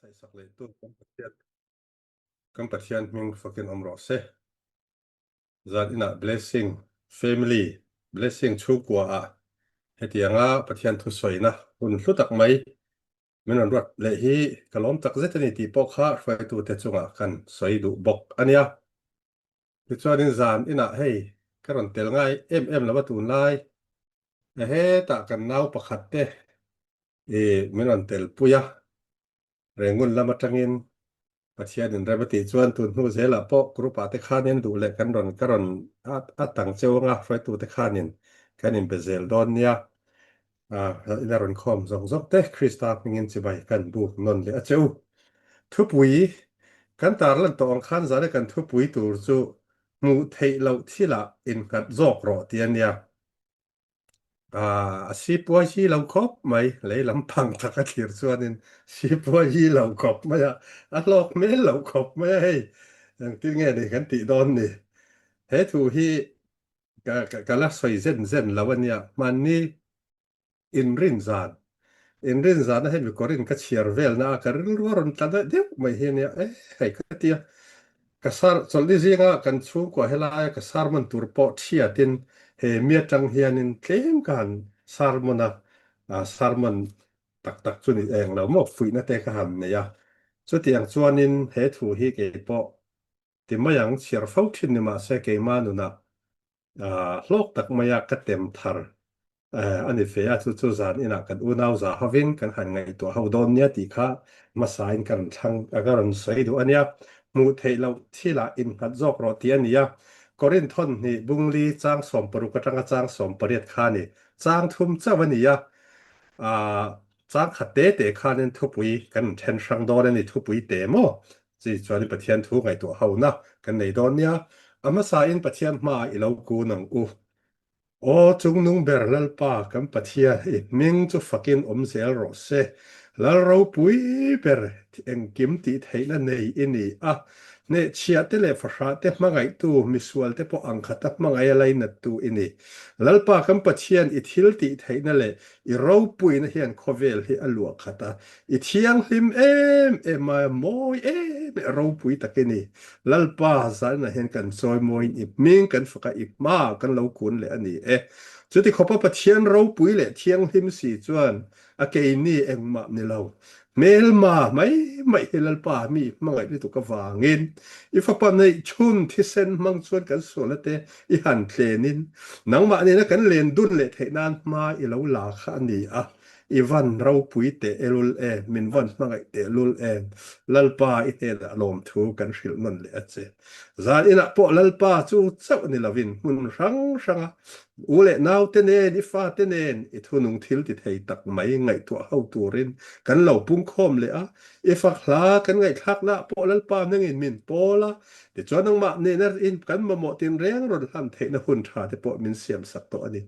Buatsaihsak lehtu kan Pathian kan Pathian hming fakin awm rawh se. Zan inah Blessing Family Blessing chhungkua ah hetianga Pathian thusawina hun hlu tak mai min rawn ruat leh hi ka lawm tak zet a ni tih pawh kha hruaitute chungah kan sawi duh bawk a nia. Tichuanin zan inah hei ka rawn tel ngai em em lo a tunlai hetah kan nau pakhat te i min rawn tel pui a, Rengun lam atangin Pathian in rem a tih chuan tun hnu zelah pawh group ah te khanin duh leh kan rawn ka rawn a tang cheu anga hruaitu te khanin kan inbe zel dawn nia. Ina rawn khawm zawk zawk te Krista hmingin chibai kan buk nawn leh a che u. Thupui kan tarlan tawh ang khan zane kan thupui tur chu hmuh theih loh thilah innghat zawk rawh tih a nia. A sipuai hi lo khawp mai, lei lampang tak a thlir chuanin sipuai hi lo khawp mai a, a hlawk hmel lo khawp mai a hei, engtin nge ni kan tih dawn ni. He thu hi ka ka la sawi zen zen lo a nia, hmanni inrin zan, inrin zana hemi kawrin ka chhiar velna a ka rilru a rawn tla daih deuh mai hi a nia, e hei ka ti a, Ka sar chawlhni zinga kan chhungkua helaia ka sermon tur pawh thiatin he mi atang hianin tlem ka han sermon a, sermon tak tak chu ni eng lo maw fuihna te ka han nei a. Chutiang chuanin he thu hi keipawh ti mai ang chhiar fo thin ni mahse keima nunah hlawk tak maia ka tem thar a ni ve a, chu chu zan inah kan unau za hovin kan han ngaihtuah ho dawn nia tih kha hmasain ka rawn thlang ka rawn sawi duh a nia. Hmuh theih loh thilah innghat zawk rawh tih a ni a, Korinth hawnhnih Bungli chang 60 atanga chang 18 kha a ni. Chang thum chauh a ni a, chang khat te te khanin thupui kan then hrang dawn a ni, thupui te maw? Chi chuanin Pathian thu ngaihtuah hona kan nei dawn nia, a hmasain Pathian hmaah i lo kun ang u. Aw Chungnung ber Lalpa kan Pathian i hming chu fakin awm zel rawh se. Lal ropui ber engkim tih theihna nei i ni a, hnehchhiah te leh fahrah te hmangaihtu, misual te pawh angkhata hmangaih a lainattu i ni. Lalpa kan Pathian i thil tih theihna leh I ropuina hian khawvel hi a luah khat a, i thianghlim em em a, mawi em em a, ropui tak i ni. Lalpa zanah hian kan chawi mawiin i hming kan fak a, i hmaah kan lo kun leh a ni e. Chuti khawpa Pathian ropui leh thianghlim si chuan a keini engmah ni lo. Hmelma mai mai hi Lalpa mi hmangaih lutuk avangin i fapa neih chhun thisen hmang chuan kan sualna te i han tlenin nangmah nena kan len dun leh theih nan hma i lo la kha a ni a, i van ropui teh elul em, min van hmangaih teh lul em, Lalpa i hnenah lawmthu kan hrilh nawn leh a che. Zan inah pawh Lalpa chu chauh ni lovin hmun hrang hranga u leh naute nen, i fate nen i thunung thil ti thei tak mai ngaihtuah ho turin kan lo pungkhawm leh a, i fak hla kan ngaihthlaknaah pawh Lalpa nangin min pawl a, tichuan nangmah nena in kan mamawh tinreng rawn hlan theihna hun tha te pawh min siamsak tawh a ni.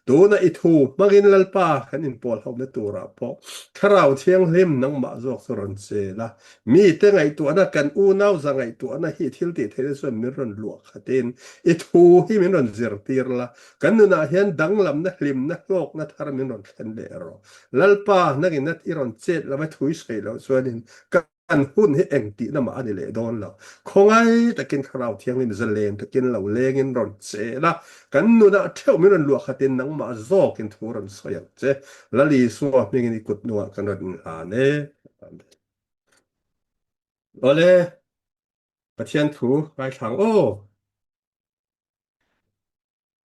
Tunah i thu hmangin Lalpa kan inpawl hona turah pawh Thlarau Thianghlim nangmah zawk chu rawn chel a, Mite ngaihtuahna, kan unau za ngaihtuahna hi thil tih theihna chuan min rawn luah khatin i thu hi min rawn zirtir la, kan nunah hian danglamna, hlimna, hlawkna thar min rawn thlen leh rawh. Lalpa, nangin i rawn chet lo a, thui sawi loh chuanin kan hun hi engtihna mah a ni leh dawn lo. Khawngai takin Thlarau Thianghlim zalen takin lo lengin rawn chet a, kan nunah theuh min rawn luah khatin nangmah zawkin thu rawn sawi ang che. Lal Isua hmingin i kut hnungah kan rawn inhlan e. Amen. Awle, Pathian thu ngaithlang aw.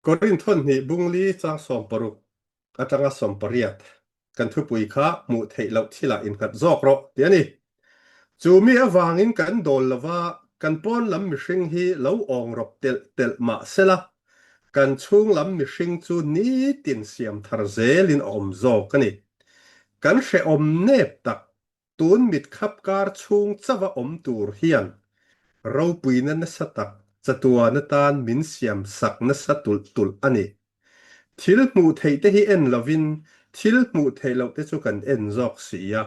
Korinth hawnhnih bungli chang 60 atanga 80 kan thupui kha hmuh theih loh thilah innghat zawk rawh tih a ni. Chu mi avangin kan dawl lova kan pawn lam mihring hi lo awng rawp telh telh mah sela, kan chhung lam mihring chu nitin siam thar zelin a awm zawk a ni. Kan hrehawm nep tak tun mit khap kar chhung chauha awm tur hian ropuina nasa tak chatuan atan min siam sak nasa tulh tulh a ni. Thil hmuh theih te hi en lovin thil hmuh theih loh te chu kan en zawk si a,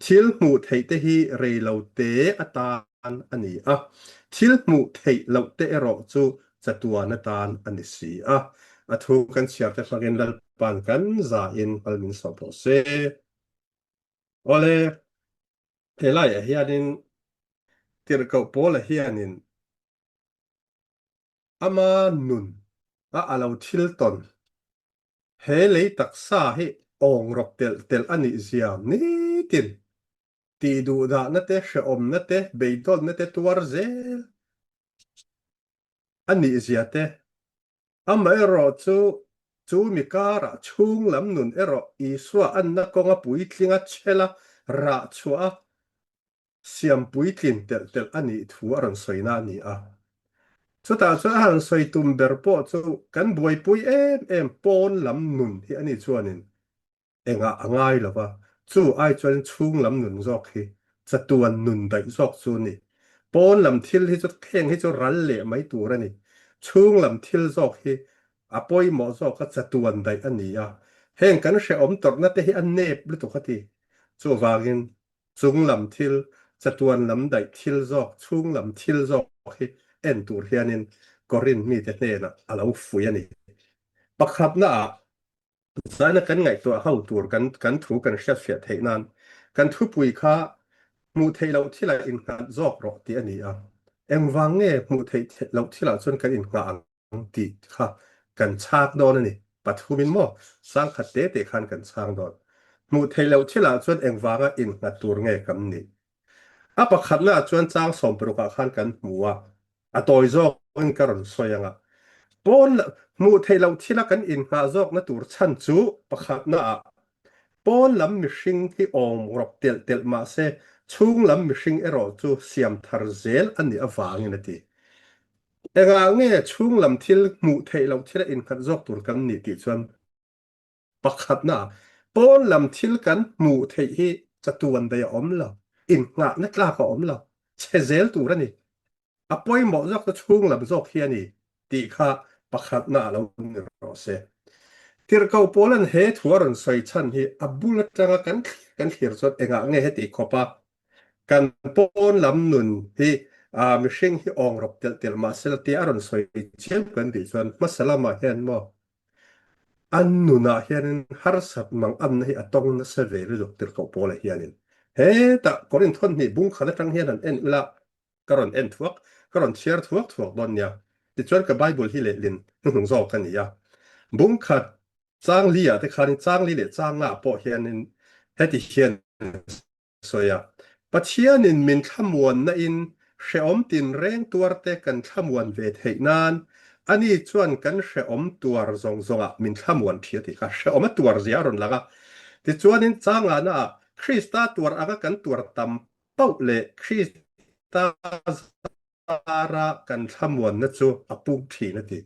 thil hmuh theih te hi rei lo te atan a ni a, thil hmuh theih loh te erawh chu chatuan atan a ni si a. A thu kan chhiar te hmangin Lalpa'n kan zahin hmal min sawm rawh se. Awle. Helaiah hianin Tirhkoh Paula hianin ama nun a a lo thil tawn he lei taksa hi awng rawp telh telh a nih zia nitin tih duhdahna te, hrehawmna te, beidawnna te tuar zel a nih zia te, amaherawh chu chu mi karah chhung lam nun erawh Isua anna kawnga puitlinga chhela rah chhuah a siam puitlin telh telh a nih thu a rawn sawina a ni a. Chutah chuan a han sawi tum ber pawh chu kan buaipui em em pawn lam nun hi a nih chuanin engah a ngai lo va, chu ai chuan chhung lam nun zawk hi chatuan nun daih zawk chu a ni. Pawn lam thil hi chu heng hi chu ral leh mai tur a ni. Chhung lam thil zawk hi a pawimawh zawk a chatuan daih a ni a. Heng kan hrehawm tawrhna te hi a nep lutuk a ti. Chuvangin chung lam thil, chatuan lam daih thil zawk, chhung lam thil zawk hi en tur hianin Korinth mite hnenah a lo fuih a ni. Pakhatnaah Zaina kan ngaihtuah ho tur kan kan thu kan hriatfiah theih nan kan thupui kha hmuh theih loh thilah innghat zawk rawh tih a ni a. Engvang nge hmuh theih loh thilah chuan kan innghah ang tih kha kan chhak dawn a ni. Pathumin maw sangkhat te te khan kan chhang dawn. Hmuh theih loh thilah chuan engvanga innghat tur nge kan nih? A pakhatnaah chuan chang sawmparukah khan kan hmu a, a tawi zawkin ka rawn sawi ang a. Pawn hmuh theih loh thila kan innghah zawkna tur chhan chu pakhatnaah pawn lam mihring hi awm rawp telh telh mah se chhung lam mihring erawh chu siam thar zel a nih avangin a ti. Engah nge chhung lam thil hmuh theih loh thila innghat zawk tur kan nih tih chuan Pakhatna, pawn lam thil kan hmuh theih hi chatuan daih a awm lo, innghahna tlak a awm lo, chhe zel tur a ni. A pawimawh zawk chu chhung lam zawk hi a ni tih kha pakhatna a lo ni rawh se. Tirhkoh Paula'n he thu a rawn sawi chhan hi a bul atanga kan kan thlir chuan engah nge heti khawpa kan pawn lam nun hi mihring hi awng rawp telh telh mah sela tia a rawn sawi chiam kan tih chuan hmasa lamah hian maw An nunah hianin harsat mang anna hi a tawng nasa ve lutuk tirhkoh Paula hianin. Hetah Korinth thawnhnih bung khat atang hian han en ula, ka rawn en thuak, ka rawn chhiar thuak thuak dawn nia. Tichuan ka Bible hi lehlin hnuhnung zawk a ni a. Bung khat chang li ah te khanin chang li leh chang nga ah pawh hianin heti hian sawi a. Pathianin min thlamuanna in hrehawm tinreng tuarte kan thlamuan ve theih nan ani chuan kan hrehawm tuar zawng zawngah min thlamuan ṭhi a tih kha hrehawm a tuar zia a rawn lang a. Tichuanin changahna ah Krista tuar anga kan tuar tam pauh leh Krista Ara kan thlamuanna chu a puk thin a ti.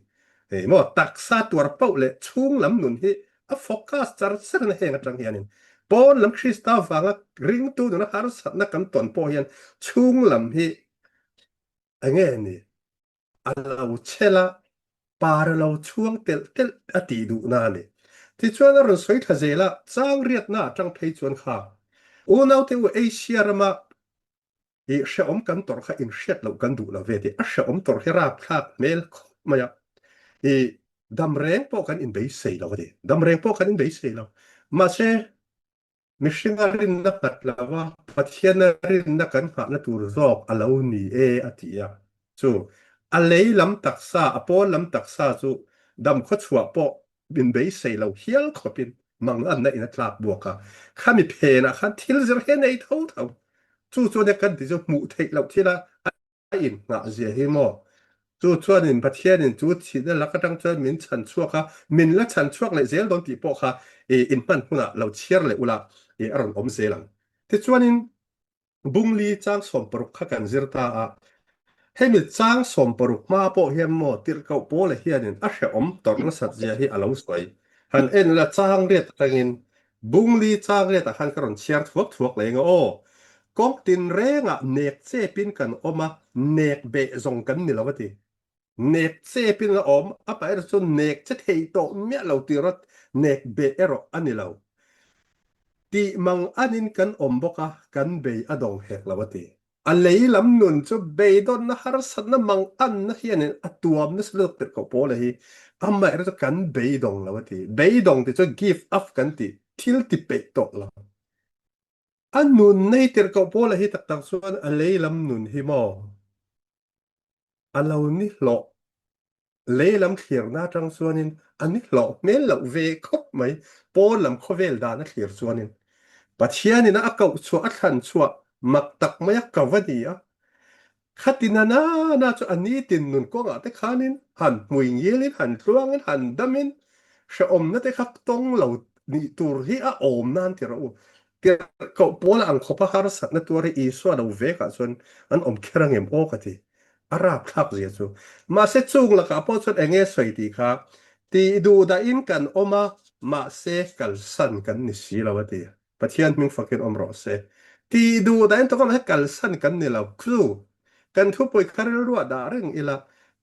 Hei maw taksa tuar pauh leh chhung lam nun hi a focus char char na heng atang hianin pawn lam Krista vanga ringtu nuna harsatna kan tawn pawh hian chhung lam hi enge ni a lo chhel a, par a lo chhuang telh telh a tih duhna a ni. Tichuan a rawn sawi thla zel a, chang riatna atang phei chuan kha unaute u Asia rama I hrehawm kan tawrh kha inhriat loh kan duh lo ve tih a hrehawm tawrh hi rapthlak hmel khawp mai a. I dam reng pawh kan inbeisei lo a ni. Dam reng pawh kan inbeisei lo. Mahse, mihringa rinna nghat lova Pathiana rinna kan nghahna tur zawk a lo ni e a ti a. Chu a lei lam taksa, a pawn lam taksa chu dam khawchhuah pawh min beisei lo hial khawpin manganna in a tlak buak a, khami phenah khan thil zir hi a nei tho tho. Chu chuan kan ti chu hmuh theih loh thila a innghah zia hi maw? Chu chuanin Pathianin chu thihna lak atang chuan min chhan chhuak a, min la chhan chhuak leh zel dawn tih pawh kha inhman hunah lo chhiar leh ula a rawn awm zel ang. Tichuanin Bungli chang 60 kha kan zir ta a, hemi chang 60 hma pawh hian maw tirhkoh Paula hianin a hrehawm tawrh nasat zia hi a lo sawi. Han en ila chang riat atangin Bungli chang riatah khan ka rawn chhiar thuak thuak leh eng a aw. Kawng tinrengah nek chepin kan awm a, nek beh zawng kan ni lo a ti. Nek chepin a awm, a pa erawh chu nek che thei tawh miah lo tih rawt nek beh erawh a ni lo. Tih mang anin kan awm bawk a, kan bei a dawng hek lo a ti. A lei lam nun chu beidawnna harsatna mang anna hianin a tuam nasa lutuk tirh koh pawl hi amaherawh chu kan beidawng lo a ti. Beidawng tih chu give up kan tih, thil ti peih tawh lo. A nun nei tirhkoh Paula hi tak tak chuan a lei lam nun hi maw? A lo ni hlawh. Lei lam thlirna atang chuanin a ni hlawh hmel loh ve khawp mai, pawn lam khawvel dan a thlir chuanin. Pathianin a koh chhuah a thlan chhuah mak tak mai a ko a ni a. Khati na na na chu a nitin nun kawngah te khanin han hmui ngilin, han tluangin, han damin hrehawmna te kha tawng lo nih tur hi a awm nan ti rawh u. Tirhkoh pawl ang khawpa harsatna tuar hi Isua lo vekah chuan an awm kher angem aw ka ti. A rapthlak zia chu. Mahse chung lakah pawh chuan eng nge sawi tih kha tih duh dahin kan awm a, mahse kalsan kan ni si lo a ti. Pathian hming fakin awm rawh se. Tih duh dahin tawk a mahse kalsan kan ni lo. Chu kan thupui kha rilruah dah reng ila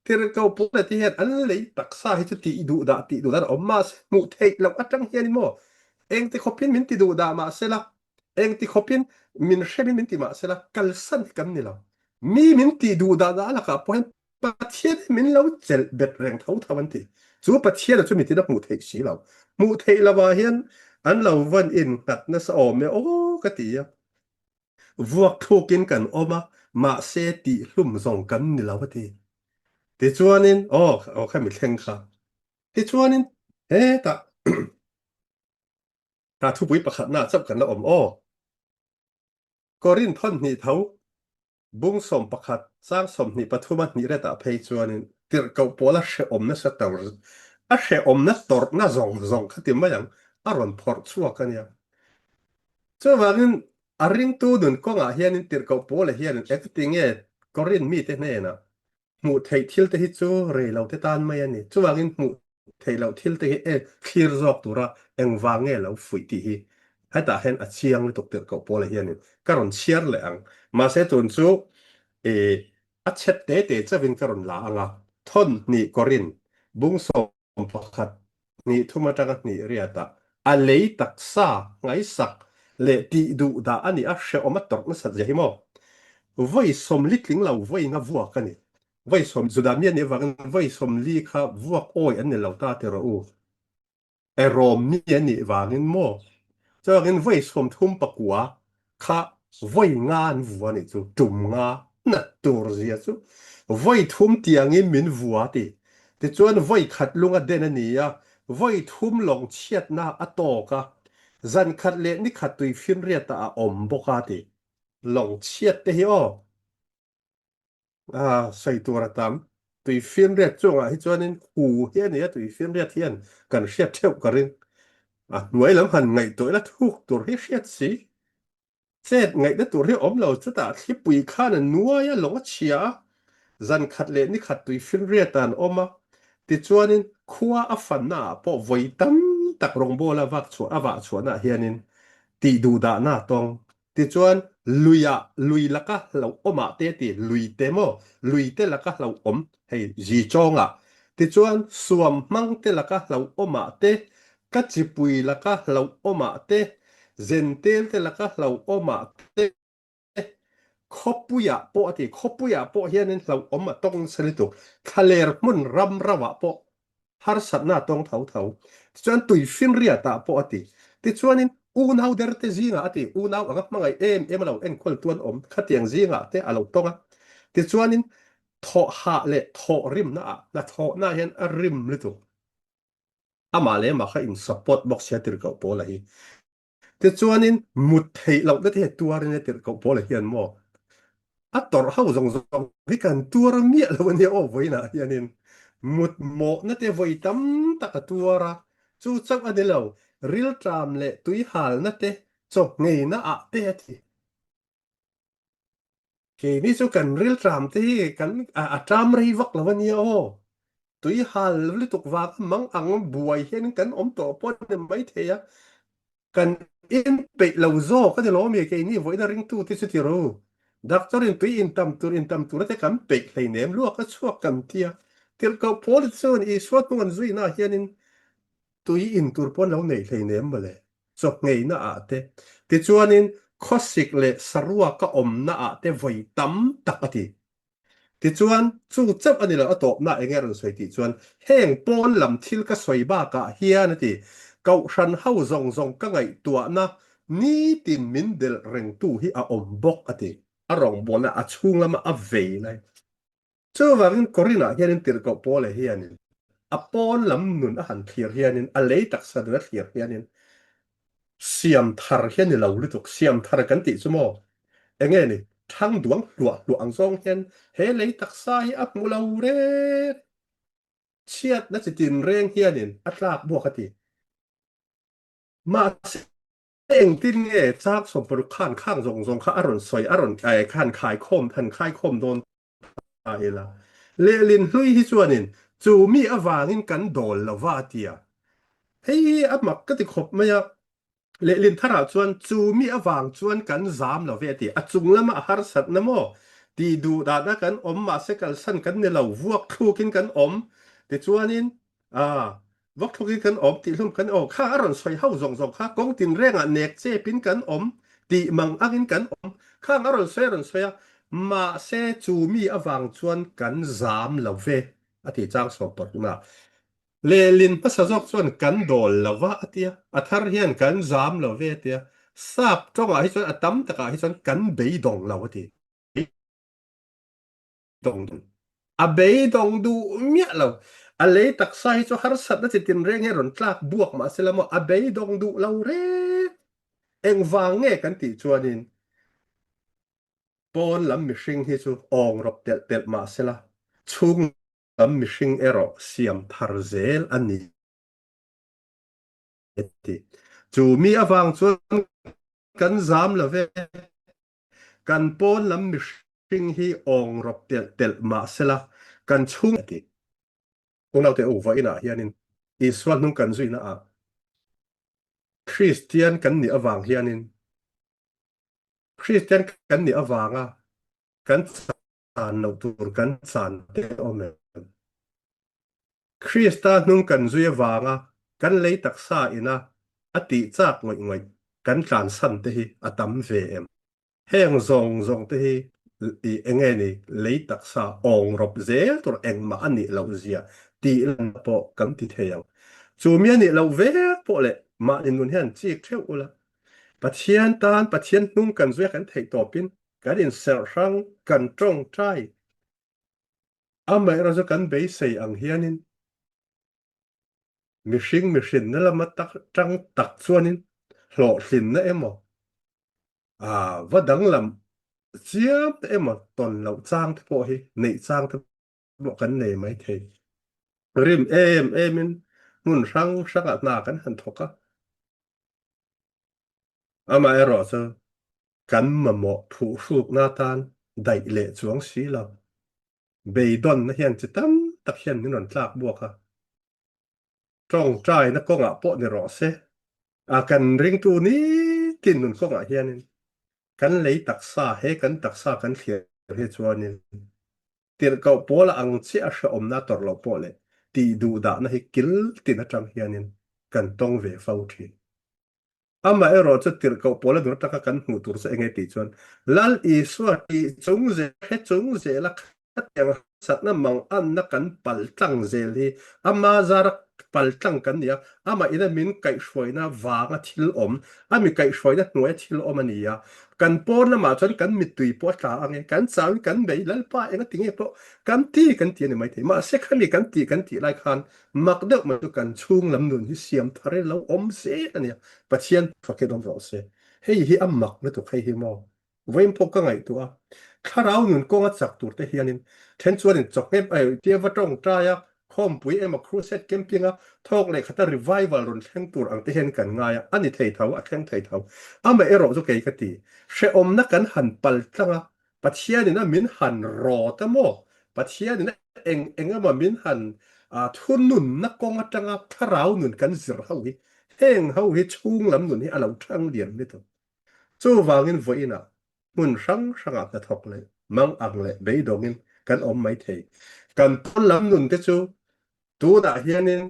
tirhkoh pawl te hian an lei taksa hi chu tih duh dah tih duh dan a awm mahse hmuh theih loh atang hianin maw Engti khawpin min ti duh dah mahsela, engti khawpin min hremin min ti mahsela, kalsan hi kan ni lo. Mi min tih duh dah dah lakah pawh hian Pathian hi min lo chelh bet reng tho tho an ti. Chu Pathiana chu mitin a hmuh theih si lo. Hmuh theih lovah hian an lo van innghat nasa awm e aw ka ti a. Vuak thlukin kan awm a, mahse tihhlum zawng kan ni lo a ti. Tichuanin, aw, aw kha mi thleng kha. Tichuanin, hetah Hna thupui pakhatna chauh kan la awm aw. Korin thawn hnih tho, bung 11, chang 23 a hnih retah phei chuanin tirhkoh pawl a hrehawm nasa tor, a hrehawmna tawrhna zawng zawng kha ti mai ang, a rawn phawrh chhuak a nia. Chuvangin a ringtu nun kawngah hianin tirhkoh pawla hianin engtinge Korin mite hnenah Hmuh theih thil te hi chu rei lo te tan mai a ni. Chuvangin hmuh theih loh thil te hi e thlir zawk tura engvang nge lo fuih tih hi hetah hian a chiang lutuk tirh koh pawlah hianin ka rawn chhiar leh ang. Mahse tun chu i a chhet te te chauhin ka rawn la ang a, thawn hnih kawrin bung 11 hnih thum atanga hnih riatah a lei taksa ngaisak leh tih duh dah a nih a hrehawm a tawrh nasat zia hi maw? Vawi sawmli tling lo vawi nga vuak a ni. Vawi sawm Juda mi a nih avangin vawi sawmli kha vuak awi an ni lo ta ti rawh u. Erawm mi a nih vangin maw? Chuvangin vawi 30 pakua kha vawi nga an vua nih chu, tum nga nat tur zia chu vawi thum tiangin min vua ti. Tichuan vawi khat lung a den a ni a, vawi thum lawng chhiatna a tawk a, zan khat leh ni khat tui finriatah a awm bawk a ti. Lawng chhiat te hi aw. A sawi tur a tam. Tui finriat chungah hi chuanin hu hi a ni a, tui finriat hian kan hriat theuh ka ring. A hnuai lam han ngaihtuah ila thuk tur hi hriat si. Chet ngaihna tur hi awm lo, chutah thlipui khan a nuai a, lawng a chhia a, zan khat leh ni khat tui finriat ah an awm a, tichuanin khua a fanna ah pawh vawi tam tak rawngbawl a vak chhuah a vah chhuahna ah hianin tih duhdahna a tawng. Tichuan, luiah, lui laka hlauhawmah te ti, lui te maw, lui te laka hlauhawm, hei Zichawngah. Tichuan, suam hmang te laka hlauhawmah te, ka chipui laka hlauhawmah te, zentel te laka hlauhawmah te, khawpuiah pawh a ti, khawpuiah pawh hianin hlauhawm a tawng nasa lutuk, thlaler hmun ram rauah pawh harsatna a tawng tho tho. Tichuan tuifinriatah pawh a ti. Tichuanin unau derte zingah a ti, unau anga hmangaih em em a lo enkawl tu an awm, khatiang zingah te a lo tawng a. Tichuanin thawh hah leh thawh rimna ah, hnathawhna hian a rim lutuk. Amah leh amah kha in support bawk sia tirhkoh Paula hi. Tichuanin mut theih lohna te hi tuarin a tirhkoh Paula hian maw a tawrh ho zawng zawng hi kan tuar miah lo a nia aw vawiinah hianin mut mawhna te vawi tam tak a tuar a, chu chauh a ni lo, rilṭam leh tuihalna te chawhngeina ah te a ti. Keini chu kan rilṭam te hi kan a ṭam rei vak lo a nia aw. Tui hal lutuk vanga mang ang buai hian kan awm tawh pawh a ni maithei a, kan inpeih lo zawk a ni lo ami keini vawiina ringtu te chu ti ro. Doctor in tui intam tur intam tura te kan peih hleinem luak a chhuak kan tia. Tirhkoh Paul chuan Isua hnung an zuinaah hianin Tui in tur pawn lo nei hleinem mawle, chawhngeina ah te, tichuanin khawsik leh saruak a awmna ah te vawi tam tak a ti. Tichuan, chu chauh a ni lo, a tawpna enge a rawn sawi tih chuan, heng pawn lam thil ka sawi bakah hian a ti, Kohhran ho zawng zawng ka ngaihtuahna. nitin min delh rengtu hi a awm bawk a ti. A rawngbawlna a chhung lama a vei lai. Chuvangin Korinah hianin tirhkoh Paula hianin a pawn lam nun a han thlir hianin, a lei taksa nun a thlir hianin siam thar hi a ni lo lutuk. Siam thar kan tih chu maw enge ni? Thlang duang hluah hluah ang zawng hian he lei taksa hi a hmu lo reng. Chhiatna chi tinreng hianin a tlak buak a ti. Mahse engtin nge chak sawmparuk khan khang zawng zawng kha a rawn sawi, a rawn khan khaikhawm, han khaikhawm dawn ta ila. Lehlin hlui hi chuanin chu mi avangin kan dawl lo va a ti a. Hei hi a mak ka ti khawp mai a. Lehlin tharah chuan chu mi avang chuan kan zam lo ve a ti. A chung lama a harsatna maw tih duh dahna kan awm mahse kalsan kan ni lo, vuak thlukin kan awm. Tichuanin A, vawk thlukin kan awm tih hlum kan aw kha a rawn sawi ho zawng zawng kha kawng tinrengah nek chepin kan awm tih mang angin kan awm khang a rawn sawi a rawn sawi a, mahse chu mi avang chuan kan zam lo ve a ti chang sawm parhna. Lehlin hmasa zawk chuan kan dawl lo va a tia, a thar hian kan zam lo ve a tia, sap tawngah hi chuan a tam takah hi chuan kan beidawng lo a ti. Dawng duh. A beidawng duh miah lo. A lei taksa hi chu harsatna chi tinreng hi a rawn tlak buak mah se la maw, a beidawng duh lo reng. Engvang nge kan tih chuanin pawn lam mihring hi chu awng rawp telh telh mah se la, chhung lam mihring erawh siam thar zel a ni a ti. Chu mi avang chuan kan zam lo ve. Kan pawn lam mihring hi awng rawp telh telh mah sela, kan chhung a ti. Unaute u, vawiinah hianin Isua hnung kan zuina ah Kristian kan nih avang hianin Kristian kan nih avanga kan chan loh tur kan chan te awm em? Krista hnung kan zui avanga kan lei taksa ina a tih chak ngawih ngawih kan tlansan te hi a tam ve em? Heng zawng zawng te hi i enge ni lei taksa awng rawp zel tur engmah a nih loh zia tih lanna pawh kan ti thei ang. Chu mi a nih loh vek pawh leh mahni nun hian chik theuh ula, Pathian tan Pathian hnung kan zui a kan theih tawpin kan inserh hrang, kan tawngtai. Amaherawhchu chu kan beisei ang hianin mihring mihrinna lama tak tang tak chuanin hlawhtlinna emaw, aa va danglam chiam te emaw tawn loh chang te pawh hi neih chang te pawh kan nei mai thei. Rim em emin hmun hrang hrangah hna kan han thawk a. Amaherawhchu Kan mamawh phuhrukna atan daih leh chuang si lo. Beidawnna hian chi tam tak hian min rawn tlak buak a. Tawngtaina kawngah pawh ni rawh se, a kan ringtu nitin nun kawngah hianin kan lei taksa he kan taksa kan thlir hi chuanin tirhkoh pawla ang chiah a hrehawmna tawrh loh pawh leh tih duhdahna hi kil tin atang hianin kan tawng ve fo thin. Amaherawh chu tirhkoh pawl a dur taka kan hmuh tur chu enge tih chuan Lal Isua tih chung zel he chung zela khatiang harsatna manganna kan pal tlang zel hi ama zara pal tlang kan ni a, amah ina min kaihhruaina vanga thil awm, a mi kaihhruaina hnuaia thil awm a ni a. Kan pawn lamah chuan kan mittui pawh a tla ang e, kan chauin kan bei Lalpa enga ti nge pawh kan ti kan ti a ni maithei. Mahse khami kan tih kan tih lai khan Mak deuh mai chu kan chhung lam nun hi siam thar in lo awm zel a nia. Pathian fakin awm rawh se. Hei hi a mak lutuk hei hi maw. Vawiin pawh ka ngaihtuah a. Thlarau nun kawnga chak tur te hianin then chuanin chawhmeh ai tia va tawngtai a, khawmpui emaw crusade camping a thawk leh khata revival rawn thleng tur ang te hian kan ngai a, a ni thei tho, a thleng thei tho. Amaherawh chu kei ka ti, hrehawmna kan han pal tlang a, Pathianin a min han rawt a maw? Pathianin a eng eng emaw min han thununna kawng atanga thlarau nun kan zir ho hi, heng ho hi chhung lam nun hi a lo thang lian lutuk. Chuvangin vawiinah hmun hrang hrangah hnathawk leh mang ang leh beidawngin kan awm mai thei. Kan pawn lam nun te chu Tunah hianin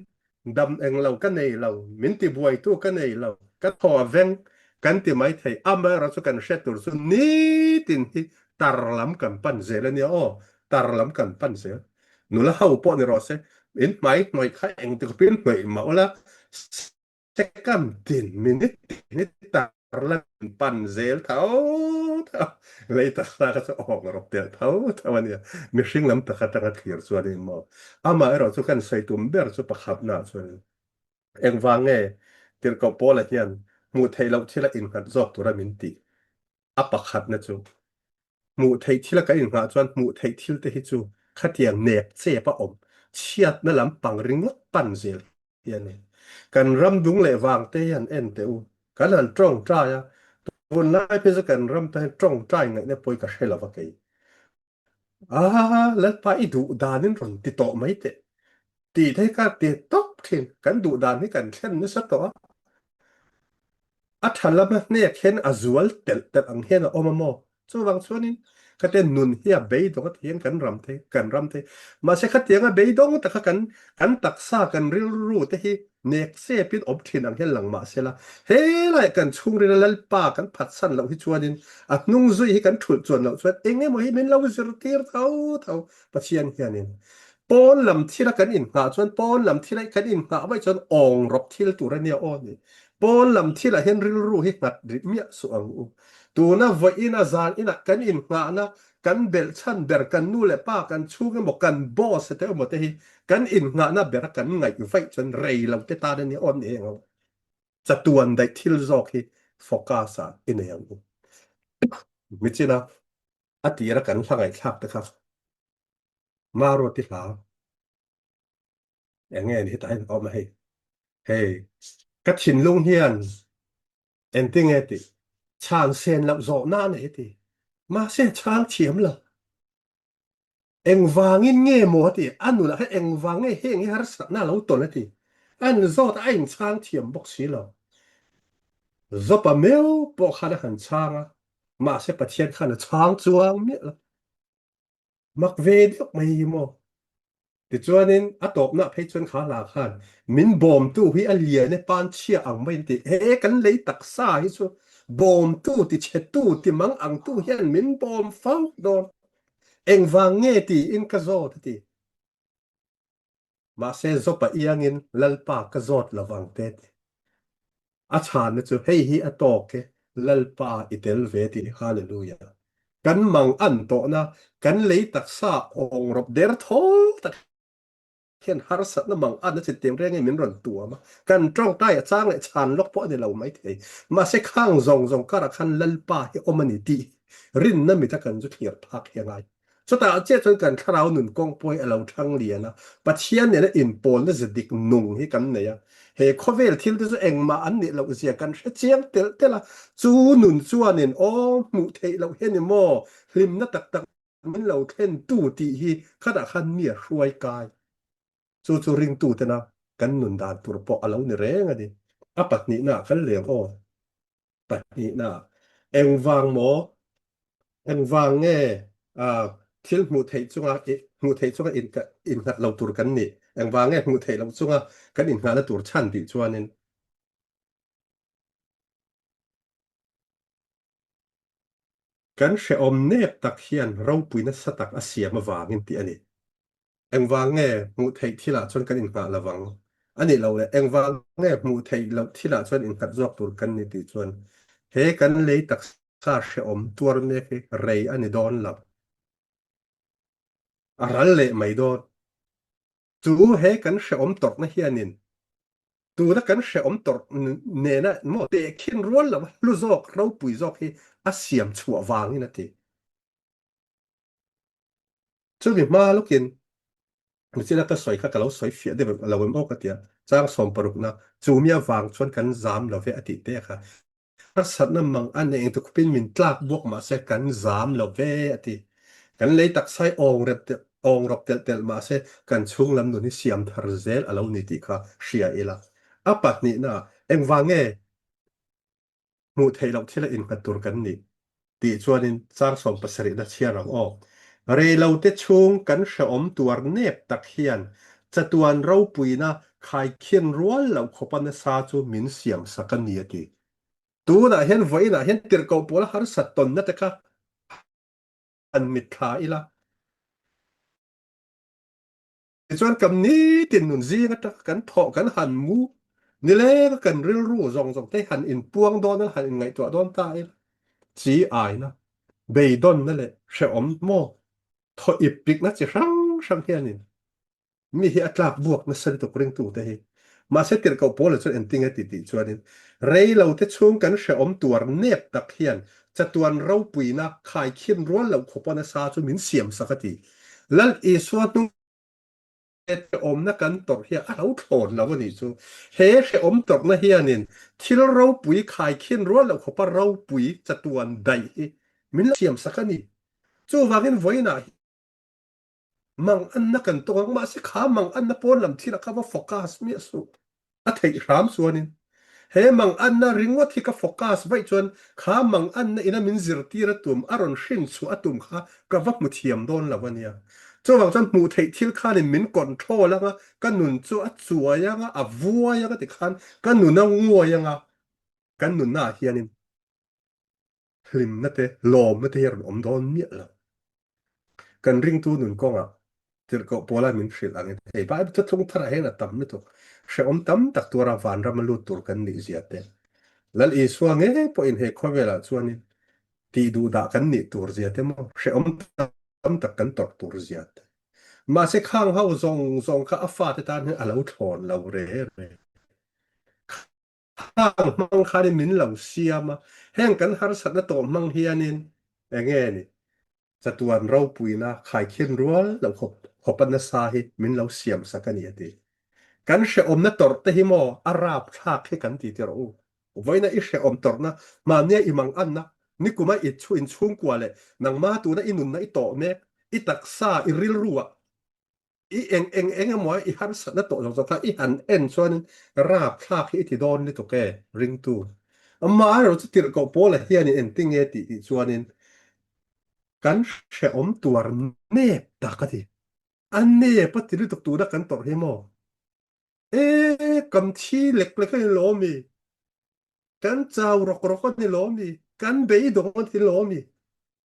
dam englo ka nei lo, min tibuaitu ka nei lo, ka thaw a veng kan ti mai thei. Amaherawh chu kan hriat tur chu nitin hi tar lam kan pan zel a nia aw, tar lam kan pan zel. Nula ho pawh ni rawh se, in hmai hnawih kha engtik pawhin hnawih mah ula, second tin, minute tin hi tar. Lan pan zel tho tho, lei taksa kha chu awk rawp telh tho tho a nia. Mihring lam tak atanga thlir chuanin maw. Amaherawh chu kan sawi tum ber chu pakhatnaah chuanin engvang nge Tirhkoh Paula hian hmuh theih loh thila innghat zawk tura min tih? A pakhatna chu hmuh theih thila kan innghah chuan hmuh theih thil te hi chu khatiang nep chep a awm chhiatna lampang ringawt pan zel hi a ni. Kan ram dung leh vang te hian en teh u, kan han tawngtai a, tunlai phei chu kan ram tan hian tawngtai ngaihna pawi ka hre lo va kei. Aa, Lalpa i duh danin rawn ti tawh mai teh. Tih te hi ka ti tawp thin, kan duh dan hi kan thlen nasa tawh a. A tha lama hnek hian a zual telh telh ang hian a awm a maw? Chuvang chuanin khatiang nun hi a beidawng a ti hian kan ram thei, kan ram thei. Mahse khatianga beidawng taka kan kan taksa, kan rilru te hi nek chepin awm thin ang hian lang mahsela helaiah kan chhungrila Lalpa kan phatsan loh hi chuanin a hnung zui hi kan thulh chuan loh chuan eng emaw hi min lo zirtir tho tho Pathian hianin pawn lam thila kan inngah chuan pawn lam thila kan inngah vaih chuan awng rawp thil tur a nia aw ni. Pawn lam thilah hian rilru hi nghat rih miah suh ang u. Tuna vawiina zan inah kan innghahna, kan belhchhan ber, kan nu leh pa, kan chhung emaw, kan boss te emaw te hi kan innghahna bera kan ngaih vaih chuan rei lo te tan a nia aw ni eng ang. Chatuan daih thil zawk hi focus ah i nei ang u. Michina a tira kan hla ngaihthlak te kha Maruati hla eng nge ni hetah hian a awm a hei. Hei ka thinlung hian engtinge tih chhan sen loh zawhna a nei a ti. Mahse chhang thiam lo. Engvangin nge maw a ti, a nunah khan engvang nge heng hi harsatna a lo tawn a ti. A inzawt a, a inchhang thiam bawk si lo. Zawpa meuh pawh khan a han chhang a, mahse Pathian khan a chhang chuang miah lo. Mak ve deuh mai hi maw. Tichuanin a tawpnah phei chuan kha hla khan min bawmtu hi a lian e pan chhia ang mai an ti. He kan lei taksa hi chu bawmtu ti chhetu ti mang angtu hian min bawm fo dawn. Engvang nge tiin ka zawt a ti. Mahse Zawpa iangin Lalpa ka zawt lo vang te ti. A chhanna chu hei hi a tawk e, Lalpa i tel ve tih Hallelujah. Kan mang an tawhna, kan lei taksa awng rawp der thawl tak hian harsatna mang an a chi teng reng in min rawn tuam a, kan tawngtai a chang leh chhan lawk pawh a ni lo maithei. Mahse khang zawng zawng karah khan Lalpa hi awm a ni tih rinna mita kan zu thlir phak hi a ngai. Chutah chiah chuan kan thlarau nun kawng pawh hi a lo thang lian a, Pathian nena inpawlna ze dik nung hi kan nei a. He khawvel thil te chu engmah an nih loh zia kan hre chiang telh telh a, chu nun chuanin aw hmuh theih loh hian i maw hlimna tak tak min lo thlen tu tih hi khatah khan mi a hruai kai. Chu chu ringtu tena kan nun dan tur pawh a lo ni reng a ni. A pahnihna ah kan leng aw. Pahnihna, engvang maw? Engvang nge thil hmuh theih chunga hmuh theih chunga innghat lo tur kan nih? Engvang nge hmuh theih loh chunga kan innghahna tur chhan tih chuanin kan hrehawm nep tak hian ropui nasa tak a siam avangin tih a ni. Engvang nge hmuh theih thilah chuan kan inngah lo vang? A nih loh le, engvang nge hmuh theih loh thilah chuan innghat zawk tur kan ni tih chuan he kan lei taksa hrehawm tuar mek hi rei a ni dawn lo. A ral leh mai dawn. Chu he kan hrehawm tawrhna hianin tuna kan hrehawm tawrh nena maw tehkhin rual lova hlu zawk, ropui zawk hi a siam chhuah vangin a ti. Chumi hma lawkin Michina ka sawi kha ka lo sawi fiah deuh lo em aw ka ti a, chang sawmparukna chumi avang chuan kan zam lo ve a tih te kha. Harsatna mang a nei engti khupin min tlak buak mahse kan zam lo ve a ti. Kan lei taksai awng rep telh awng rawp telh telh mahse kan chhung lam nun hi siam thar zel a lo ni tih kha hria ila. A pahnihna engvang nge Hmuh theih loh thila innghat tur kan nih tih chuanin chang 70 na chhiar ang aw. Reilote chhung kan hrehawm tuar nep tak hian chatuan ropuina khaikhin rual loh khawpa nasa chu min siam sak a ni a ti. Tunah hian vawiinah hian tirhkoh pawla harsat tawnna te kha han mitthla ila. Tichuan kam nitin nun zing atanga kan thawh kan han mu. Nileng a kan rilru zawng zawng te han inpuang dawn a, han inngaihtuah dawn ta ila, chi aina, beidawnna leh hrehawm maw thaw ip pikna chi hrang hrang hianin mi hi a tlak buak nasa lutuk ringtute hi. Mahse tirhkoh Paula chuan engtinge ti tih chuanin reilote chhung kan hrehawm tuar nep tak hian chatuan ropuina khaikhin rual loh khawpa nasa chu min siam sak a ti. Lal Isua hnung hrehawmna kan tawrh hian a lo thlawn lo a nih chu. He hrehawm tawrhna hianin thil ropui khaikhin rual loh khawpa ropui chatuan daih hi min lo siam sak a ni. Chuvangin vawiinah hian Mang anna kan tawng ang, mahse kha mang anna pawn lam thil ah kha va focus miah suh. A theih hram chuanin he mang anna ringawt hi ka focus vaih chuan kha mang anna ina min zirtir a tum, a rawn hrin chhuah a tum kha ka va hmu thiam dawn lo a nia. Chuvang chuan hmuh theih thil khanin min control anga, ka nun chu a chuai anga, a vuai anga tikhan ka nun a nguai anga, kan nunna ah hianin hlimna te, lawmna te hi a rawn awm dawn miah lo. Kan ringtu nun kawngah tirhkoh Paula min hrilh angin hei Bible thuthlung tharah hian a tam lutuk, hrehawm tam tak tuara vanram a lut tur kan nih zia te, Lal Isua ngei pawhin he khawvelah chuanin tih duhdah kan nih tur zia te maw, hrehawm tam tak kan tawrh tur zia te. Mahse khang ho zawng zawng kha a fate tan hian a lo thlawn lo re re. Khang hmang khanin min lo siam a, heng kan harsatna tawh hmang hianin eng nge ni chatuan ropuina khaikhin rual lo khawp khawpa nasa hi min lo siam sak a ni a ti. Kan hrehawmna tawrh te hi maw a rapthlak hi kan ti ti rawh u. Vawiina i hrehawm tawrhna, mahnia i manganna, nikuma i chhu inchhungkua leh nangma tuna i nunna i tawh mek, i taksa, i rilruah I eng eng eng emaw i harsatna tawh zawk zawk kha i han en chuanin rapthlak hi i ti dawn lutuk e, ringtu. Amaherawh chu tirhkoh Paula hianin engtin nge tih tih chuanin kan hrehawm tuar nep tak a ti. A nep a ti lutuk tuna kan tawrh hi maw? E, kan thi lek lek a ni lawm mi? Kan chau rawk rawk a ni lawm mi? Kan beidawng a ni lawm mi?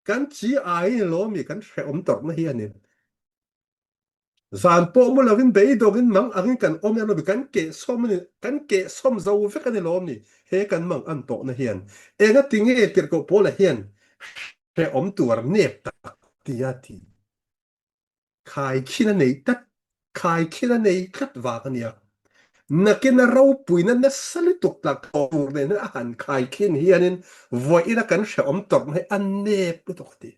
Kan chi ai a ni lawm mi? Kan hrehawm tawrhna hi a ni. Zan pawh mu lovin beidawngin mang angin kan awm em lo, kan kehsawm a ni, kan kehsawm zo vek a ni lawm ni, he kan mang an tawhna hian. Enga ti nge Tirhkoh Paula hian hrehawm tuar nep tak tia ti khaikhin a nei tlat, khaikhin a nei tlat vang a nia. Nakin a ropuina nasa lutuk tlak tur nen a han khaikhin hianin vawiina kan hrehawm tawrhna hi a nep lutuk a ti.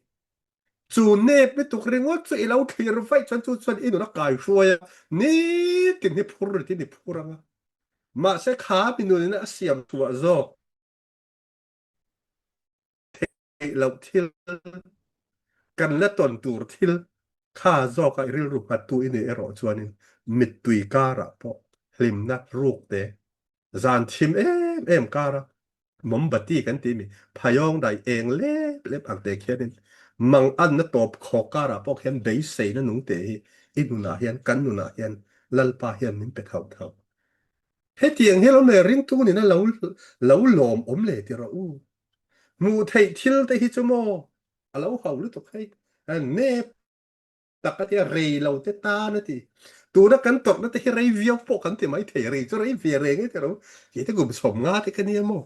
Chu nep lutuk ringawt chu i lo thlir vaih chuan chu chuan i nun a kai hruai a, nitin hi phur ritin i phur ang a. Mahse kha mi nunin a siam chhuah zawk theih loh thil, kan la tawn tur thil kha zawka i rilru nghattu i nih erawh chuanin mittui karah pawh hlimna ruk te, zan thim em em kara Mombati kan tih mi phaiawng dai eng lep lep ang te khianin manganna tawp khawk karah pawh khian beiseina nung te hi i nunah hian kan nunah hian Lalpa hian min pe thauh thauh. Hetiang hi lo le ringtu nina lo lo lawm awm le ti rawh u. Hmuh theih thil te hi chu maw a lo ho lutuk hei. Nep tak a tia rei lo te tan a ti. Tuna kan tawrhna te hi rei viau pawh kan ti mai thei, rei chu rei ve reng e ti ro. Kei te kum 50 te ka nia maw?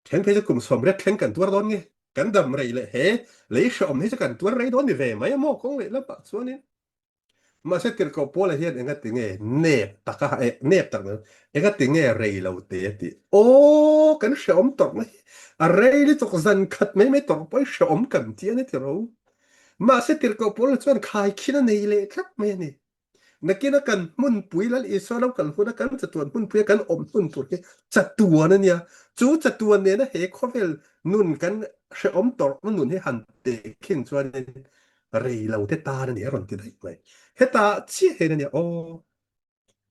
Thleng phei chu kum 80 thleng kan tuar dawn nge? Kan dam rei leh he lei hrehawm hi chu kan tuar rei dawn ni ve mai a maw kawng leh lamah chuanin. Mahse tirhkoh Paula hian enga ti nge nep taka eh nep tak mai enga ti nge rei lo te a ti. Aw kan hrehawm tawrhna hi a rei lutuk zan khat mai mai tawrh pawh hi hrehawm kan ti a ni ti ro. Mahse tirhkoh Paula chuan khaikhin a nei leh tlat mai a ni. Nakina kan hmunpui Lal Isua lo kal huna kan chatuan hmunpuia kan awm hmun tur hi chatuan a nia. Chu chatuan nena he khawvel nun kan hrehawm tawrhna nun hi han tehkhin chuanin rei lo te tan a ni a rawn ti daih mai. Heta chiah hian a nia aw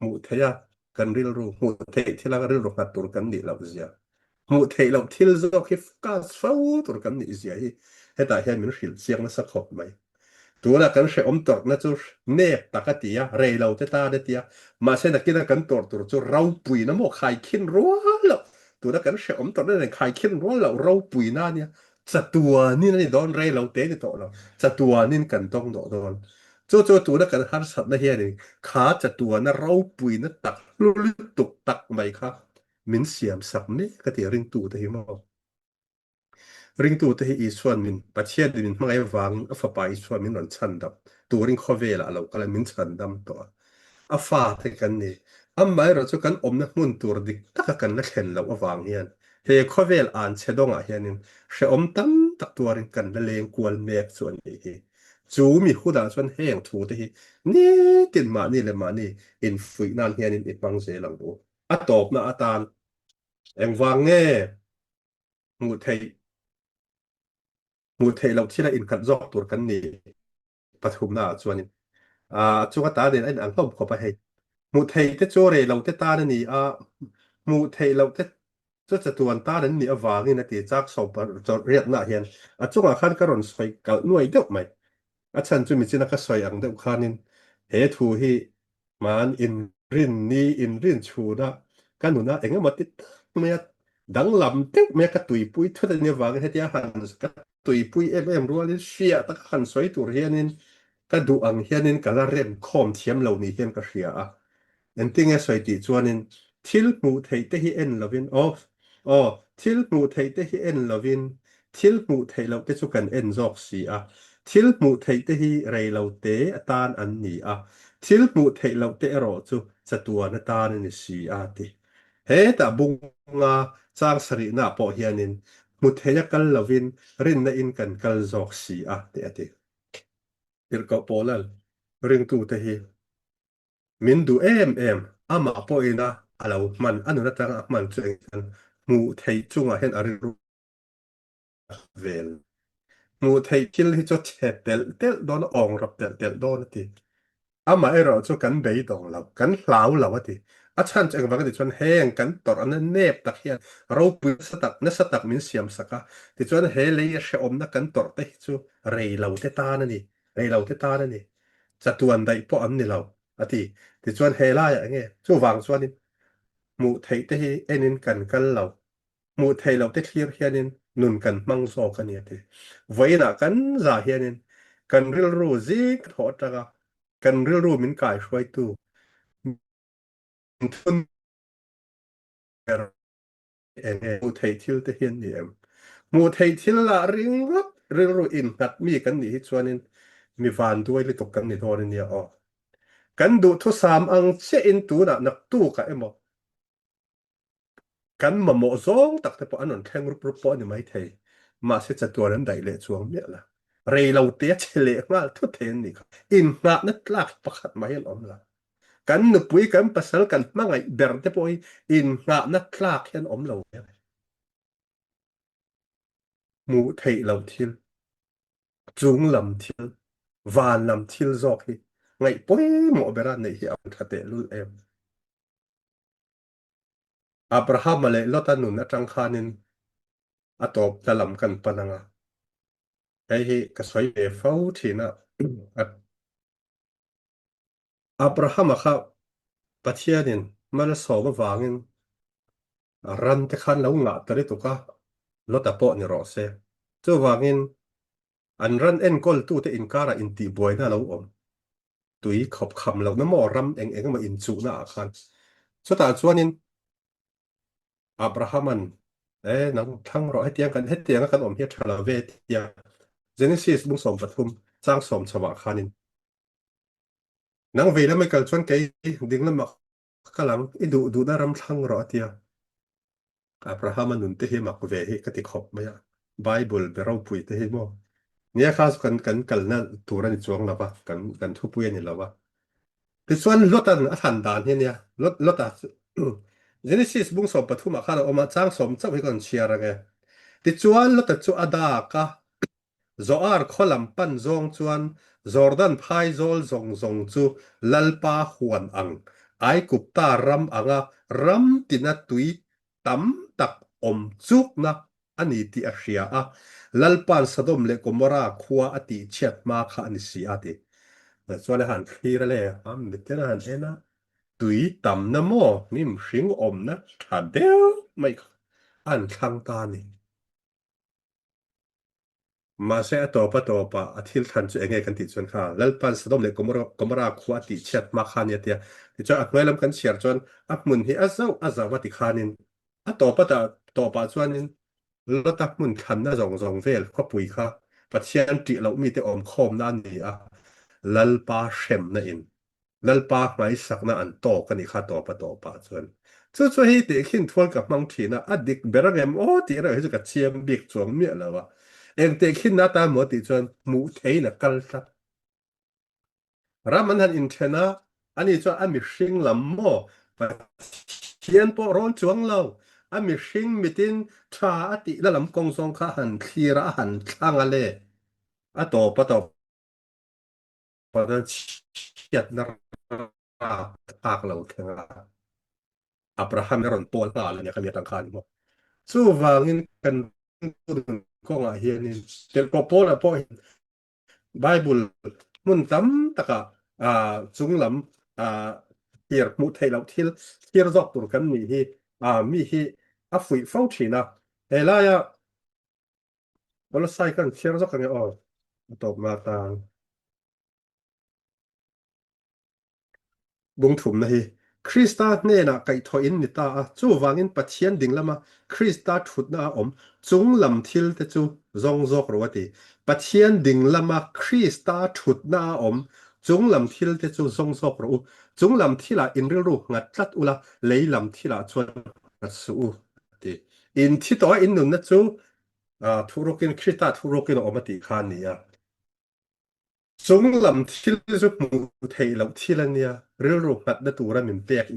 hmuh theih a kan rilru hmuh theih thil a rilru nghat tur kan nih loh zia hmuh theih loh thil zawk hi focus fo tur kan nih zia hi hetah hian min hrilh chiang nasa khawp mai. Tunah kan hrehawm tawrhna chu nep tak a ti a, rei lo te tan a ti a, mahse nakina kan tawrh tur chu ropuina maw khaikhin rual loh tuna kan hrehawm tawrhna nen khaikhin rual loh ropuina a nia. Chatuanin a ni dawn, rei lo te ni tawh lo. Chatuanin kan tawng dawh dawn. Chu chu tuna kan harsatna hianin kha chatuana ropuina tak hlu lutuk tak mai kha min siam sak mek a ti a ringtute hi maw. Ringtute hi Isua'n min, Pathianin min hmangaih avangin a Fapa Isua'n min rawn chhandam turin khawvelah a lo kal a, min chhandam tawh a. A fate kan ni. Amaherawhchu chu kan awmna hmun tur dik taka kan la thlen loh avang hian he khawvel an chhe dawngah hianin hrehawm tam tak tuarin kan la leng kual mek chu a nih hi. Chu mi hunah chuan heng thute hi nitin mahni leh mahni infuih nan hianin i hmang zel ang u. A tawpna atan engvang nge hmuh theih hmuh theih loh thila innghat zawk tur kan ni pathumna ah chuanin a chunga ta nen a inang hlawm khawp a hei. Hmuh theih te chu rei lo te tan a ni a, hmuh theih loh te chu chatuan tan an nih avangin a ti chak sawm riatna ah hian a chungah khan ka rawn sawi kalh nuai deuh mai. A chhan chu michina ka sawi ang deuh khanin he thu hi Hman inrin ni inrin chhuna ka nuna eng emaw ti tak maia danglam deuh maia ka tuipui thut a nih avangin hetia han ka tuipui em em rualin hriah taka han sawi tur hianin ka duh ang hianin ka la rem khawm thiam lo ni hian ka hria a. Engtinge sawi tih chuanin thil hmuh theih te hi en lovin aw Aw, thil hmuh theih te hi en lovin thil hmuh theih loh te chu kan en zawk si a. Thil hmuh theih te hi rei lo te atan an ni a, thil hmuh theih loh te erawh chu chatuan atan a ni si a, ti. Hetah bunga chang sarihnaah pawh hianin hmu theia kal lovin rinna in kan kal zawk si a, tih a ti. Tirhkoh Paula'n ringtute hi Min duh em em, amah pawhin a a lo hman, a nun atanga a hman chu eng chuan hmuh theih chungah hian a rilru vel. Hmuh theih thil hi chu chhe telh telh dawn a, awng rawp telh telh dawn a ti. Amah erawh chu kan beidawng lo, kan hlau lo a ti. A chhan chu engvang a tih chuan heng kan tawrh na nep tak hian ropui nasa tak nasa tak min siam sak a, tichuan he lei a hrehawmna kan tawrh te hi chu rei lo te tan a ni. Rei lo te tan a ni. Chatuan daih pawh an ni lo, a ti. Tichuan he laiah eng nge? Chuvang chuanin hmuh theih te hi enin kan kal lo. Hmuh theih loh te thlir hianin nun kan hmang zawk a ni, a ti. Vawiinah kan zah hianin kan rilru zing thawh atanga kan rilru min kaihruaitu, min thun ber Eng nge hmuh theih thil te hi an ni em? Hmuh theih thil lah ringawt rilru innghat mi kan nih hi chuanin mi vanduai lutuk kan ni dawn a nia aw. Kan duhthusam ang chiahin tunah naktukah emaw kan mamawh zawng tak te pawh an rawn thleng rup rup pawh a ni maithei. Mahse chatuan an daih leh chuang miah la. Rei lo te a che leh nghal thut thei an nih kha. Innghahna tlak pakhat mai an awm la. Kan nupui, kan pasal, kan hmangaih ber te pawh hi innghahna tlak hian awm lo ve. Hmuh theih loh thil, chung lam thil, van lam thil zawk hi ngaih pawimawh bera neih hi a awm tha tehlul em. Abrahama leh Lota nun atang khanin a tawpna lam kan pan ang a. Hei hi ka sawi ve fo thin a. Abrahama kha Pathianin malsawm avangin ram te khan lo ngah ta lutuk a, Lota pawh ni rawh se. Chuvangin an ran enkawltute inkarah intihbuaina a lo awm. Tui khawp kham lohna maw ram eng eng emaw inchuhna ah khan. Chutah chuanin Abrahaman, E, nang thlang rawh, hetiang kan hetianga kan awm hi a tha lo ve tia Genesis bung 13 chang sawm chho ah khanin Nang vei lamah i kal chuan kei ding lamah ka kal ang, i duh duhna ram thlang rawh a ti a. Abrahama nun te hi mak ve hi ka ti khawp mai a, Bible be ropui te hi maw. Nia kha chu kan kan kalna tur a ni chuang lo va, kan kan thupui a ni lo va. Tichuan Lot-a'n a thlan dan hi a nia, Lot Lot-a chu Genesis bung 13 ah khan a awm a, chang sawm chauh hi ka rawn chhiar ang e. Tichuan Lot-a chu a dak a, Zoar khaw lam pan zawng chuan Jordan phaizawl zawng zawng chu Lalpa huan ang, Aigupta ram anga ram tina tui tam tak awm chukna a ni tih a hria a, Lalpa'n Sodom leh Gomorra khua a tihchhiat hma kha a ni si a ti. Chuan a han thlir a le, a miten a han en a, tui tamna maw hnim hring awmna tha deuh mai kha a han thlang ta a ni. Mahse a tawp a tawpah a thil thlan chu enge kan tih chuan kha Lalpan Sodom leh Gomorrah khua a tih chhiat hma kha nia tia. Tichuan a hnuai lam kan chhiar chuan a hmun hi a zauh a zauh a ti khanin a tawp a tawpah chuanin Lota hmun thlanna zawng zawng vel khawpui kha Pathian ṭih loh mite awm khawmna a ni a, Lalpa hremna in Lalpa hmaisakna an tawk a nih kha tawp a tawpah chuan. Chu chu hei tih khin thual ka hmang thin a, a dik ber ang em aw tih erawh hi chu ka chiang bik chuang miah lo a. Eng teh khin na tan maw tih chuan hmuh theiin a kal tlat. Ram an han inthen a, ani chuan a mihring lam maw Pathian pawh rawn chuang lo, a mihring mitin tha a tihna lam kawng zawng kha a han thlir a, a han thlang a le. A tawp a tawp. Pathian chhiatna rap thlak lo thleng a, Abraham a rawn pawl nghal a nia khami atang khan maw. Chuvangin kan nun kawngah hianin tirhkoh Paula pawh hian Bible hmun tam takah chunglam thlir hmuh theih loh thil thlir zawk tur kan nih hi mi hi a fuih fo thin a. He laia Kolosai kan chhiar zawk ange aw, a tawpna atan. Bungthumna hi Krista hnenah kaihthawh in ni ta a, chuvangin Pathian ding lama Krista thutna a awm chung lam thil te chu zawng zawk rawh a ti. Pathian ding lama Krista thutna a awm chung lam thil te chu zawng zawk rawh u. Chung lam thilah in rilru nghat tlat ula, lei lam thilah chuan nghat suh u a ti. In thi tawh a in nunna chu Thurukin Krista thurukin a awm a tih kha a ni a. Chung lam thil chu hmuh theih loh thil a nia, rilru nghatna tura min pek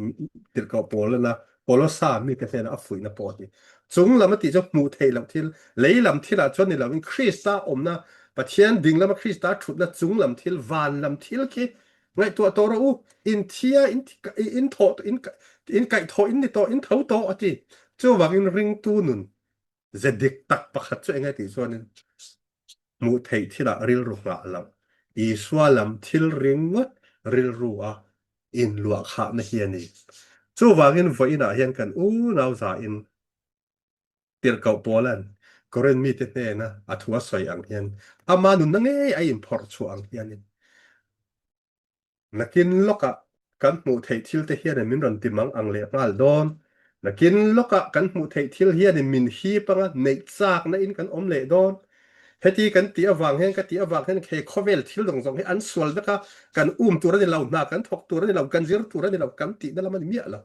tirhkoh Paulana Kolosa mite hnena a fuihna pawh a ti. Chung lam a tih chu hmuh theih loh thil, lei lam thilah chuan ni loin Krista awmna, Pathian ding lama Krista thutna chung lam thil, van lam thil khi ngaihtuah tawh rawh u, in thia, in thawh, in kaihthawh in ni tawh, in tho tawh a ti. Chuvangin ringtu nun Ze dik tak pakhat chu enge tih chuanin hmuh theih thilah rilru nghah loh, Isua lam thil ringawt rilru a inluah khahna hi a ni. Chuvangin vawiinah hian kan unau zain tirhkoh Paula'n Korinth mite hnena a thu a sawi ang hian ama nunna ngei a inphawrh chhuah ang hianin Nakin lawkah kan hmuh theih thil te hianin min rawn ti mang ang leh nghal dawn. Nakin lawkah kan hmuh theih thil hianin min hip anga neih chakna in kan awm leh dawn. Heti kan tih avang hian ka tih avang hian he khawvel thil zawng zawng hi an sual vek a, kan um tur a ni lo, hna kan thawk tur a ni lo, kan zir tur a ni lo, kan tihna lam a ni miah lo.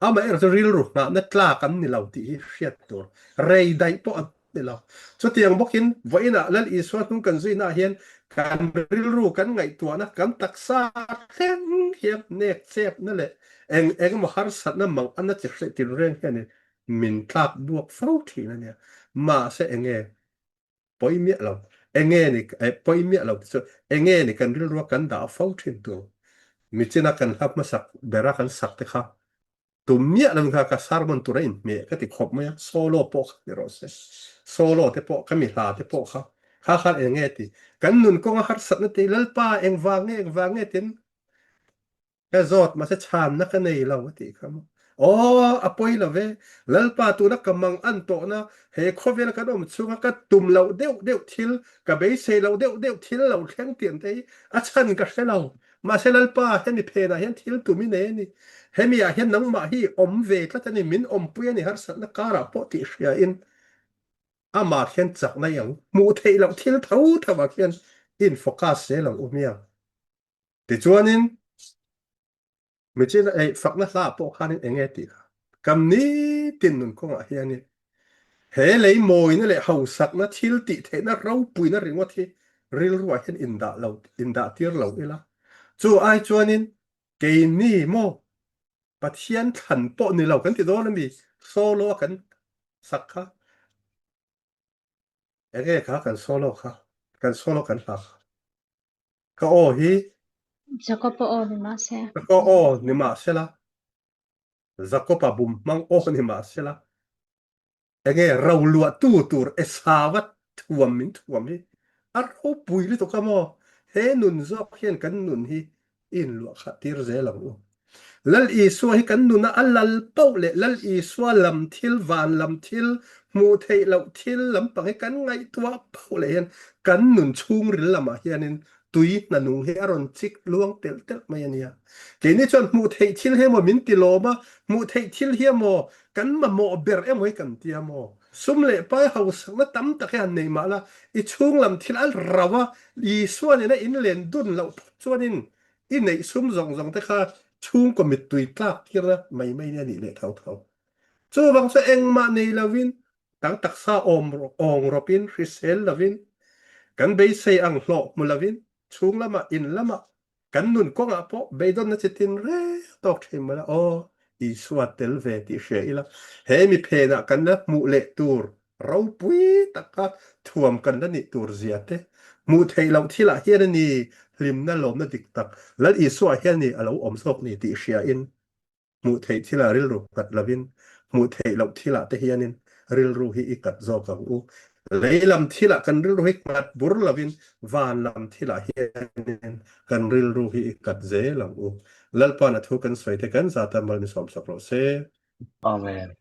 Amaherawhchu rilru nghahna tlak an ni lo tih hi hriat tur rei daih pawh a Ni lo. Chutiang bawkin vawiinah Lal Isua hnung kan zuinaah hian kan rilru, kan ngaihtuahna, kan taksa thleng hian nek chepna leh eng eng emaw harsatna mang a na chi hreh tir reng hianin min tlak buak fo thin a nia. Mahse enge pawi miah lo, enge ni pawi miah lo te chu enge ni kan rilrua kan dah fo thin tur michina kan hla hmasak bera kan sak te kha Tum miah lo kha ka sermon tur a inhmeh ka ti khawp mai a, solo pawh kha ni rawh se, solo te pawh ka mi hla te pawh kha kha khan eng nge ti, kan nun kawnga harsatna te Lalpa engvang nge engvang nge tin ka zawt mahse chhanna ka nei lo a tih kha maw. Aw a pawi lo ve, Lalpa tuna ka mang an tawhna he khawvela kan awm chhunga ka tum loh deuh deuh thil, ka beisei loh deuh deuh thil lo thleng tiang te hi a chhan ka hre lo. Mahse Lalpa, hemi phenah hian thil tum i nei a ni. Hemi ah hian nangmah hi awm ve tlat a ni, min awmpui a ni harsatna karah pawh tih hriain amah khian chakna i ang hmuh theih loh thil tho tho ah khian i in focus zel ang u hmiang. Tichuanin michina ei fakna hla ah pawh khanin enge tih kha kam nitin nun kawngah hianin He lei mawina leh hausakna thil tih theihna ropuina ringawt hi rilruah hian indah lo, indah tir lo ila. Chu ai chuanin keini maw Pathian thlan pawh ni lo kan ti dawn ami solo a kan sak kha enge kha kan solo kha kan solo kan hla kha ka aw hi Jakob-a aw ni mahse. Jakob aw ni mahsela Jakob-a bum hmang aw ni mahsela, enge roluahtu tur Esau-a thuam min thuam hi a ropui lutuk a maw? He nun zawk hian kan nun hi i inluah khat tir zel ang u. Lal Isua hi kan nuna a lal poh leh Lal Isua lam thil, van lam thil, hmuh theih loh thil lampang hi kan ngaihtuah poh leh hian kan nun chhungril lamah hianin tui hna nung hi a rawn chik luang telh telh mai a nia. Keini chuan hmuh theih thil hi emaw min ti lawm a, hmuh theih thil hi emaw kan mamawh ber emaw hi kan ti a maw? Sum leh pai hausakna tam tak hi han nei mah la, i chhung lam thil a rau a, Isua nena inlen dun loh phawt chuanin i neih sum zawng zawng te kha chhungkaw mittui tlak tirna mai mai a nih leh tho tho. Chuvang chu engmah nei lovin kan taksa awm awng rawpin hrisel lovin kan beisei ang hlawh hmu lovin chhung lamah in lamah kan nun kawngah pawh beidawnna chi tin reng tawk thin mawla aw Isua tel ve tih hria ila he mi phenah kan la hmuh leh tur Ropui taka thuam kan la nih tur zia te, hmuh theih loh thilah hian a ni hlimna lawmna dik tak Lal Isua hian ni a lo awm zawk ni tih hriain hmuh theih thilah rilru nghat lovin hmuh theih loh thilah te hianin rilru hi i kat zawk ang u. Lei lam thilah kan rilru hi nghat bur lovin van lam thilah hianin kan rilru hi i kat zel ang u. Lalpa'n a thu kan sawi te kan zata mal ni sawmsak rawh se. Amen.